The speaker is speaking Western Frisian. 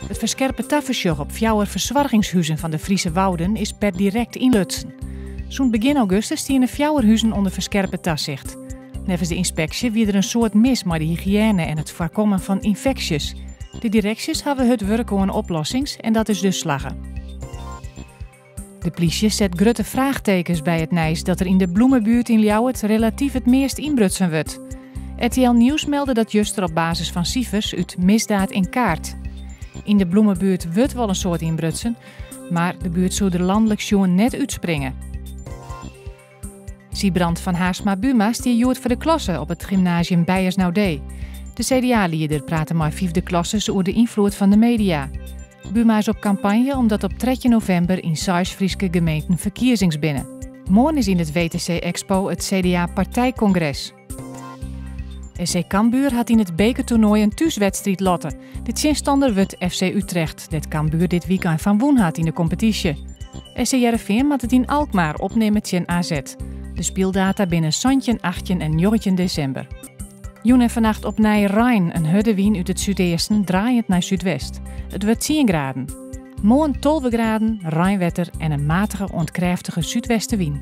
It ferskerpe tafersjoch op fjouwer fersoargingshuzen fan de Friese Wouden is per direkt ynlutsen. Sûnt begjin augustus stiene fjouwer huzen ûnder ferskerpe tasicht. Neffens de ynspeksje wie der in soad mis mei de hygiëne en it foarkommen fan ynfeksjes. De direksjes hawwe hurd wurke oan oplossings en dat is dus slagge. De plysje set grutte fraachtekens by it nijs dat der yn de Bloemebuert yn Ljouwert relatyf it meast ynbrutsen wurdt. RTL Nieuws melde dat juster op basis fan sifers út Misdaad in Kaart. Yn de Bloemebuert wurdt wol in soad ynbrutsen, mar de buert soe der lanlik sjoen net útspringe. Sybrand van Haersma Buma stie hjoed foar de klasse op it gymnasium Beyers Naudé. De CDA-lieder prate mei fyfde klassers oer de ynfloed fan de media. Buma is op kampanje omdat op 13 novimber yn seis Fryske gemeenten ferkiezings binne. Moarn is yn it WTC Expo it CDA-partijkongres. SC Cambuur hat yn it bekertoernoai in thúswedstriid lotte. De tsjinstanner wurdt FC Utrecht, dêr't Cambuur dit wykein fan wûn hat yn de kompetysje. SC Hearrenfean moat it yn Alkmaar opnimme tsjin AZ. De spyldata binne 17, 18 en 19 desimber. Jûn en fannacht opnij rein, in hurde wyn út it súdeasten draaiend nei súdwest. It wurdt 10 graden. Moarn 12 graden, reinwetter en in matige oant krêftige súdwestewyn.